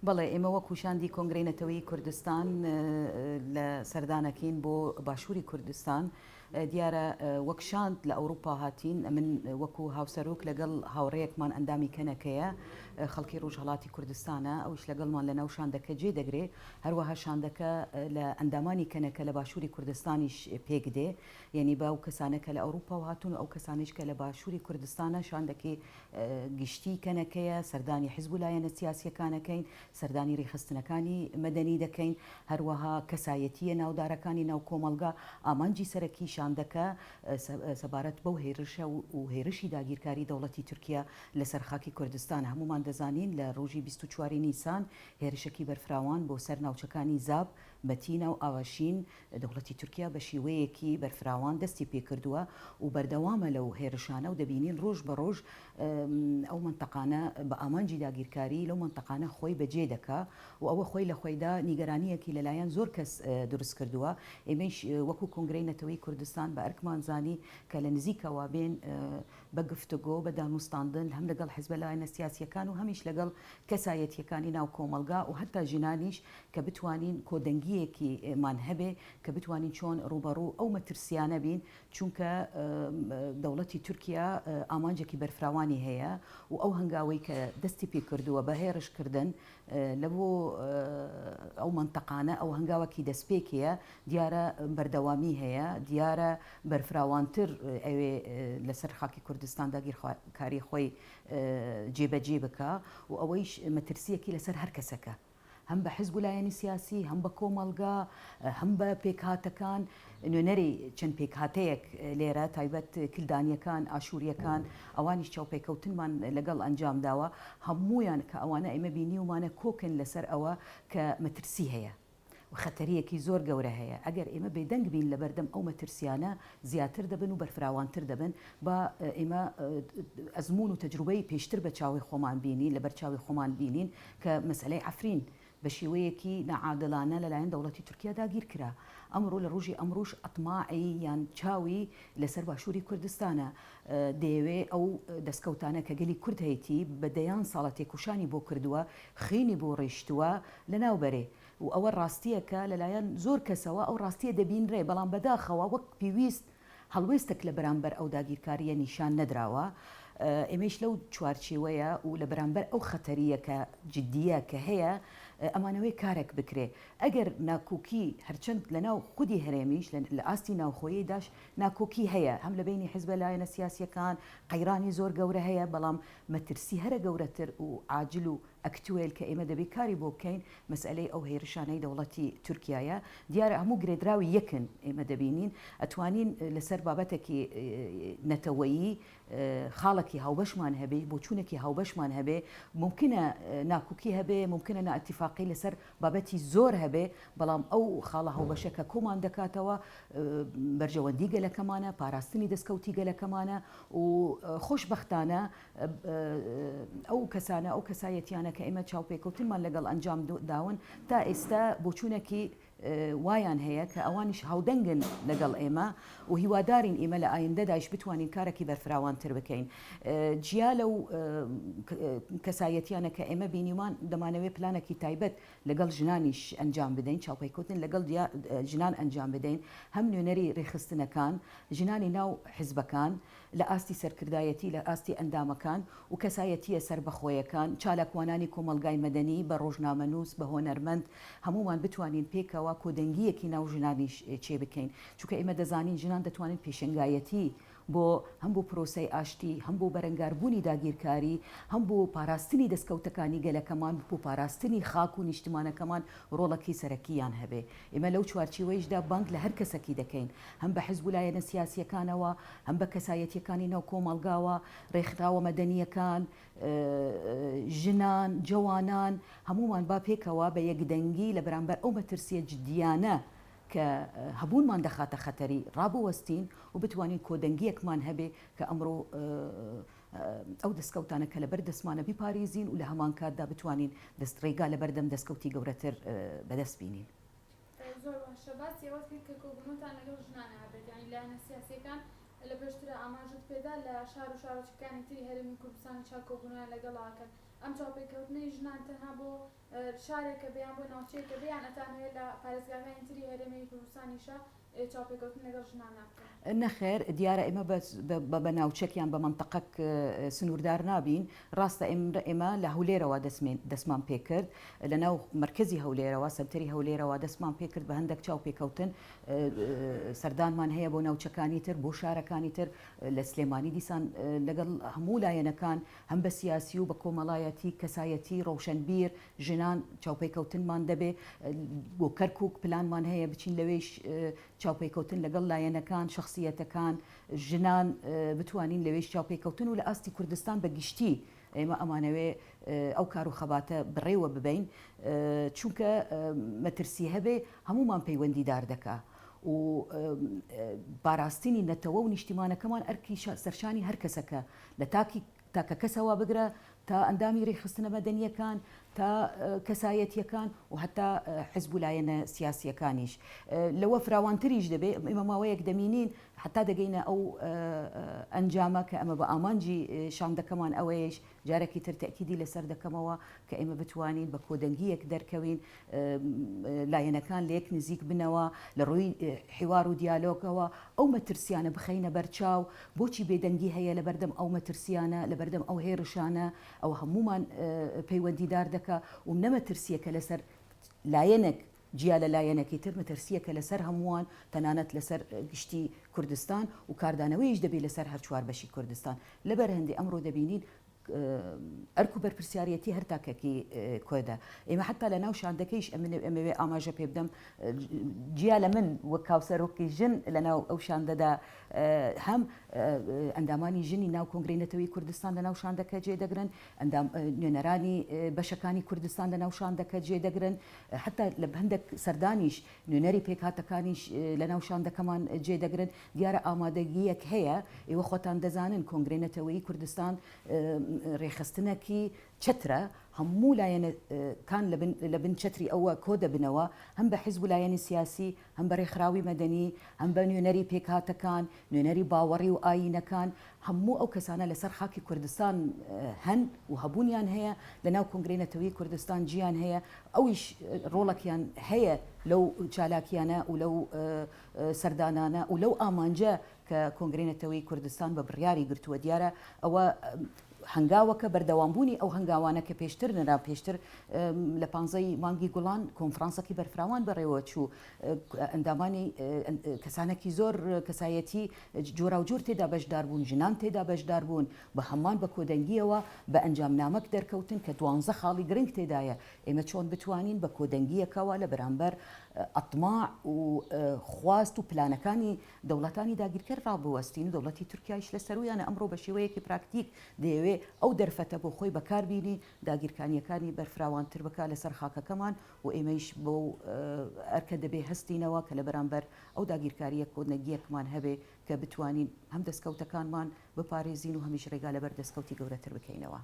بەڵێ، ئێمە وەکو شاندی کۆنگرەی نەتەوەیی کوردستان لە سەردانەکەین بۆ باشووری کوردستان، دیارە وەک شاند لە ئەوروپا هاتین، من وەکو هاوسەرۆک لەگەڵ هاوڕێیەکمان ئەندامی کەنەکەیە، خەڵکی ڕۆژهەڵاتی کوردستانە، ئەویش لەگەڵمان لەناو شاندەکە جێ دەگرێ، هەروەها شاندەکە لە ئەندامانی کەنەکە لە باشووری کوردستانیش پێک دێ، یەنی بە ئەو کەسانە کە لە ئەوروپاوە هاتوون و ئەو کەسانەیش کە لە باشووری کوردستانە، شاندەکەی گشتی کەنەکەیە، سەردانی حزب و لایەنە سیاسییەکان ئەکەین، سەردانی ڕیخستنەکانی مەدەنی دەکەین، هەروەها کەسایەتییە ناودارەکانی ناو کۆمەڵگا، ئامانجی سەرەکی شاندەکە سەبارەت بەو هێرشە و هێرشی داگیرکاری دەوڵەتی تورکیا لەسەر خاکی کوردستان، هەموومان دەزانین لە ڕۆژی 24 ی نیسان هێرشەکی بەرفراوان بۆ سەر ناوچەکانی زاپ، مەتینا و ئاڤاشین دەوڵەتی تورکیا بە شێوەیەکی بەرفراوان دەستی پێکردووە و بەردەوامە لەو هێرشانە و دەبینین ڕۆژ بە ڕۆژ ئەو مەنتەقانە بە ئامانجی داگیرکاری لەو مەنتەقانە خۆی بەجێ دەکا و ئەوە خۆی لە خۆیدا نیگەرانییەکی لەلایەن زۆر کەس دروست کردووە. ئێمەیش وەکوو کۆنگرەی نەتەوەیی کوردستان بە ئەرکمان زانی کە لە نزیکەوە بێن بە گفتوگۆ، بە دانوستاندن هەم لەگەڵ حزبە لایەنە سیاسییەکان و هەمیش لەگەڵ کەسایەتییەکانی ناو کۆمەڵگا و هەتا ژنانیش کە بتوانین کۆدەنگییەکی مان هەبێ کە بتوانین چۆن ڕووبەڕوو ئەو مەترسییانە بین چونکە دەوڵەتی تورکیا ئامانجێکی بەرفراوانی هەیە و ئەو هەنگاوەی کە دەستی پێکردووە بە هێرشکردن لە بۆ ئەو مەنتەقانە ئەو هەنگاوەکی دەستپێکیە دیارە بەردەوامی هەیە دیارە بەرفراوانتر ئەوێ لەسەر خاکی کوردستان داگیرکاری خۆی جێبەجێ بکا و ئەوەیش مەترسیەکی لەسەر هەر کەسەکە هەم بە حزب و لایەنی سیاسی، هەم بە کۆمەڵگا، هەم بە پێکهاتەکان، نوێنەری چەند پێکهاتەیەک لێرە تایبەت کلدانییەکان، ئاشوورییەکان، ئەوانیش چاوپێکەوتنمان لەگەڵ ئەنجام داوە، هەموویان کە ئەوانە ئێمە بینیومانە کۆکن لەسەر ئەوە کە مەترسی هەیە و خەتەرییەکی زۆر گەورە هەیە، ئەگەر ئێمە بێدەنگ بین لەبەردەم ئەو مەترسیانە زیاتر دەبن و بەرفراوانتر دەبن، با ئێمە ئەزموون و تەجروبەی پێشتر بە چاوی خۆمان بینین، لەبەر چاوی خۆمان بینین کە مەسەلەی عەفرین بە شێوەیەکی ناعادڵانە لەلایەن دەوڵەتی تورکیا داگیر کرا. ئەمڕۆ لە ڕۆژی ئەمڕۆش ئەتماعی یان چاوی لەسەر باشووری کوردستانە. دەیەوێ ئەو دەستکەوتانە کە گەلی کورد هەیتی بە دەیان ساڵە تێکۆشانی بۆ کردووە، خوێنی بۆ ڕیشتووە لەناو بەرێ. و ئەوە ڕاستییەکە لەلایەن زۆر کەسەوە ئەو ڕاستییە دەبینرێ، بەڵام بەداخەوە وەک پێویست هەڵوێستێک لە بەرامبەر ئەو داگیرکارییە نیشان نەدراوە، ئێمەیش لەو چوارچێوەیە و لە بەرامبەر ئەو خەتەرییە کە جدییە کە هەیە ئەمانەوێ کارێک بکرێ. ئەگەر ناکۆکی هەرچەند لە ناو خودی هەرێمیش لە ئاستی ناوخۆییداش ناکۆکی هەیە هەم لە بەینی حزبە لایەنە سیاسییەکان قەیرانی زۆر گەورە هەیە، بەڵام مەترسی هەرە گەورەتر و عاجل و ئەکتوێل کە ئێمە دەبێ کاری بۆ بکەین مەسئەلەی ئەو هێرشانەی دەوڵەتی تورکیایە دیارە هەموو گرێدراوی یەکن ئێمە دەبینین ئەتوانین لەسەر بابەتێکی نەتەوەیی خاڵێکی هاوبەشمان هەبێ بۆچوونێکی هاوبەشمان هەبێ ممکنە ناکوکی هەبێ ممکنە نائتفاقی لەسەر بابەتی زۆر هەبێ بەڵام ئەو خاڵە هاوبەشە کە کۆمان دەکاتەوە بەرژەوەندی گەلەکەمانە پاراستنی دەستکەوتی گەلەکەمانە و خۆشبەختانە ئەو کەسانە، ئەو کەسایەتیانە کە ئێمە چاوپێکەوتنمان لەگەڵ ئەنجام داون تا ئێستا بۆچوونێکی وایان هەیە کە ئەوانیش هاودەنگن لەگەڵ ئێمە و هیوادارین ئێمە لە ئایندەدایش بتوانین کارێکی بەرفراوانتر بکەین. جیا لەو کەسایەتیانە کە ئێمە بینیمان دەمانەوێت پلانێکی تایبەت لەگەڵ ژنانیش ئەنجام بدەین، چاوپێکەوتن لەگەڵ ژنان ئەنجام بدەین، هەم نوێنەری رێکخستنەکان، ژنانی ناو حزبەکان، لە ئاستی سەرکردایەتی، لە ئاستی ئەندامەکان و کەسایەتییە سەربەخۆیەکان، چالاکوانانی کۆمەڵگای مەدەنی، بە ڕۆژنامەنووس، بە هۆنەرمەند، هەموومان بتوانین پێکەوە کۆدەنگییەکی ناو ژنانیش چێ بکەین. چونکە ئێمە دەزانین ژنان دەتوانن پێشەنگایەتی بۆ هەم بۆ پرۆسەی ئاشتی، هەم بۆ بەرەنگاربوونی داگیرکاری، هەم بۆ پاراستنی دەستکەوتەکانی گەلەکەمان، بۆ پاراستنی خاک و نیشتمانەکەمان ڕۆڵەکی سەرەکییان هەبێ. ئێمە لەو چوارچێوەیشدا بانگ لە هەر کەسەکی دەکەین، هەم بە حزب و لایەنە سیاسییەکانەوە، هەم بە کەسایەتییەکانی ناو کۆمەڵگاوە، ڕێکخراوە مەدەنییەکان، ژنان، جەوانان، هەموومان با پێکەوە بە یەکدەنگی لە بەرامبەر ئەو مەترسییە جدییانە کە هەبوونمان دەخاتە خەتەری، ڕابوەستین و بتوانین کۆدەنگییەکمان هەبێ کە ئەمڕۆ ئەو دەستکەوتانە کە لەبەر دەستمانە بیپارێزین و لە هەمان کاتدا بتوانین دەست ڕێگا لەبەردەم دەستکەوتی گەورەتر بەدەست بینین. زۆر باشە باسی ئەوەت کرد کە کۆبوونەوەتان لەگەڵ ژنانا هەبێت یانی لایەنە سیاسیەکان لە پێشترا ئاماژەت پێدا لە شار و شارۆچکەکانی تری هەرێمی کوردستانی چا کۆبوونەوەیان لەگەڵا ئەکەن. ئەم چاوپێکەوتنەی ژنان تەنها بۆ شارێکە بێ یان بۆ ناوچەیەکە بێ یان ئەتانەوێت لە پارێزگاکانی تری هەرێمی کوردستانیشا چاوپێکەوتن لەگەڵ ژنانا بکەن؟ نەخێر، دیارە ئێمە بە ناوچەک یان بە مەنتەقەک سنووردار نابین. ڕاستە ئێمە لە هەولێرەوە دەستمان پێکرد، لە ناو مەرکەزی هەولێرەوە، سەنتەری هەولێرەوە دەستمان پێکرد بە هەندێک چاوپێکەوتن. سەردانمان هەیە بۆ ناوچەکانی تر، بۆ شارەکانی تر، لە سلێمانی دیسان لەگەڵ هەموو لایەنەکان هەم بە سیاسی و بە کۆمەڵایەتی، کەسایەتی، ڕۆشەنبیر، ژنان چاوپێکەوتنمان دەبێ. بۆ کەرکووک پلانمان هەیە بچین لەوێیش چاوپێکەوتن لەگەڵ لایەنەکان، شەخسییەتەکان، ژنان بتوانین لەوێیش چاوپێکەوتن و لە ئاستی کوردستان بە گشتی ئێمە ئەمانەوێ ئەو کار و خەباتە بڕێوە ببەین چونکە مەترسی هەبێ هەموومان پەیوەندیدار دەکا و پاراستنی نەتەوە و نیشتیمانەکەمان ئەرکی سەرشانی هەر کەسەکە لە تاکی تاکە کەسەوە بگرە تا ئەندامی رێکخستنە مەدەنییەکان، تا کەسایەتییەکان و هەتا حزب و لایەنە سیاسییەکانیش. لەوە فراوانتریش دەبێ، ئێمە ماوەیەک دەمینین هەتا دەگەینە ئەو ئەنجامە کە ئەمە بە ئامانجی شاندەکەمان ئەوەیەیش جارێکی تر تەئکیدی لەسەر دەکەمەوە کە ئێمە بتوانین بە کۆدەنگییەک دەرکەوین، لایەنەکان لەیەک نزیک بنەوە، لە ڕووی حیوار و دیالۆگەوە ئەو مەترسیانە بخەینە بەرچاو، بۆچی بێدەنگی هەیە لەبەردەم ئەو مەترسیانە، لەبەردەم ئەو هێرشانە، ئەوە هەموومان پەیوەندیدار دەکا و نە مەترسییەکە لەسەر لایەنێک جیا لە لایەنەکی تر، مەترسییەکە لەسەر هەمووان، تەنانەت لەسەر گشتی کوردستان و کاردانەوەیش دەبێ لەسەر هەر چوار بەشی کوردستان. لەبەر هەندێ ئەمڕۆ دەبینین ئەرک و بەرپرسیارەتی هەر تاکەکی کوردە. ئێمە حەتا لە ناو شاندەکەیش ئەمن ئەمەوێ ئاماژە پێ بدەم جیا لە من وەک هاوسەرۆکی ژن لە ناو ئەو شاندەدا هەم ئەندامانی ژنی ناو کۆنگرەی نەتەوەی کوردستان لە ناو شاندەکە جێ دەگرن، ئەندام نوێنەرانی بەشەکانی کوردستان لە ناو شاندەکە جێ دەگرن، حەتا لە هەندێک سەردانیش نوێنەری پێکهاتەکانیش لە ناو شاندەکەمان جێ دەگرن. دیارە ئامادەگییەک هەیە، ئێوە خۆتان دەزانن کۆنگرەی نەتەوەیی کوردستان رێکخستنەکی چەترە، هەموو لایەنەکان لە بن چەتری ئەوە کۆدەبنەوە، هەم بە حیزب و لایەنی سیاسی، هەم بە رێکخراوی مەدەنی، هەم بە نوێنەری پێکهاتەکان، نوێنەری باوەڕی و ئایینەکان، هەموو ئەو کەسانە لەسەر خاکی کوردستان هەن و هەبوونیان هەیە، لەناو کۆنگرەی نەتەوەیی کوردستان جییان هەیە، ئەویش ڕۆڵەکیان هەیە لەو چالاکییانە و لەو سەردانانە و لەو ئامانجە کە کۆنگرەی نەتەوەیی کوردستان بە بڕیاری گرتووە. دیارە ئەوە هەنگاوەکە بەردەوامبوونی ئەو هەنگاوانە کە پێشتر نرا، پێشتر لە پانزەی مانگی گوڵان کۆنفرانسەکی بەرفراوان بەڕێوە چوو، ئەندامانی کەسانێکی زۆر کەسایەتی جۆراوجۆر تێدا بەشدار بوون، ژنان تێدا بەشدار بوون، بە هەمان بە کۆدەنگییەوە بە ئەنجامنامەک دەرکەوتن کە دوانزە خاڵی گرنگ تێدایە، ئێمە چۆن بتوانین بە کۆدەنگییەکەوە لە بەرامبەر ئەتماع و خواست و پلانەکانی دەوڵەتانی داگیرکەر ڕابوەستین و دەوڵەتی تورکیایش لە سەروویانە ئەمڕۆ بە شێوەیەکی پراکتیک دەیەوێ ئەو دەرفەتە بۆ خۆی بەکار بینی داگیرکانییەکانی بەرفراوانتر بکا لەسەر خاکەکەمان و ئێمەیش بەو ئەرکە دەبێ هەستینەوە کە لە بەرامبەر ئەو داگیرکارییە کۆدەنگییەکمان هەبێ کە بتوانین هەم دەستکەوتەکانمان بپارێزین و هەمیش ڕێگا لەبەر دەستکەوتی گەورەتر بکەینەوە.